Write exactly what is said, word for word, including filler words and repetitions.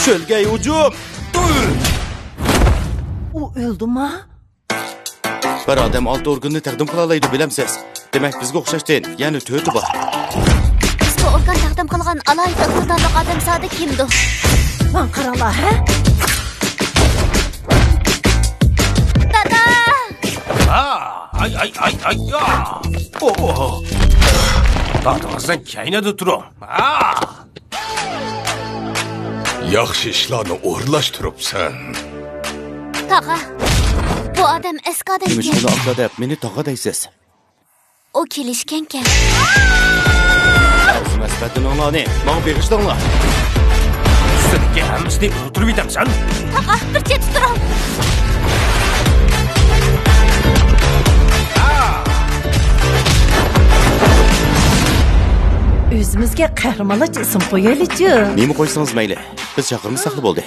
ئۆلگەي ھۇجۇم! ئۇ ئۆلدىما؟ بىر ئادەم ئالتە ئورگاننى تەقدىم قىلالايدۇ، بىلەمسىز؟ دېمەك، بىزگە ئوخشاشتىن يەنە تۆتى بار. بىزگە ئورگان تەقدىم قىلغان ئالاھىدە ئىقتىدارلىق ئادەم زادى كىمدۇ؟ ماڭا قاراڭلار، ھە؟ دادا! ئا! ئاي، ئاي، ئاي، ئاي، يا! ئو! دادىڭىزدىن كەينىدە تۇرۇڭ. ئا! ياخشى ئىشلارنى ئورۇنلاشتۇرۇپسەن. تاغا، بۇ ئادەم ئەسكى ئادەمكەن. نېمىشقا ئۇنى ئاكا دەپ، مېنى تاغا دەيسىز؟ ئۇ كېلىشكەنكەن. مەسلىھەتلىنىڭلارنى ماڭا بېغىشلاڭلار. ئۈستىدىكى ھەممىسىنى ئۆلتۈرۈۋېتەمسەن؟ تاغا، بىر چەتتە تۇرۇڭ. ئۆزىمىزگە قەھرىمانلارچە ئىسىم قويايلىچۇ. نېمە قويسىڭىز مەيلى. بىز چاقىرمىساقلا بولدى.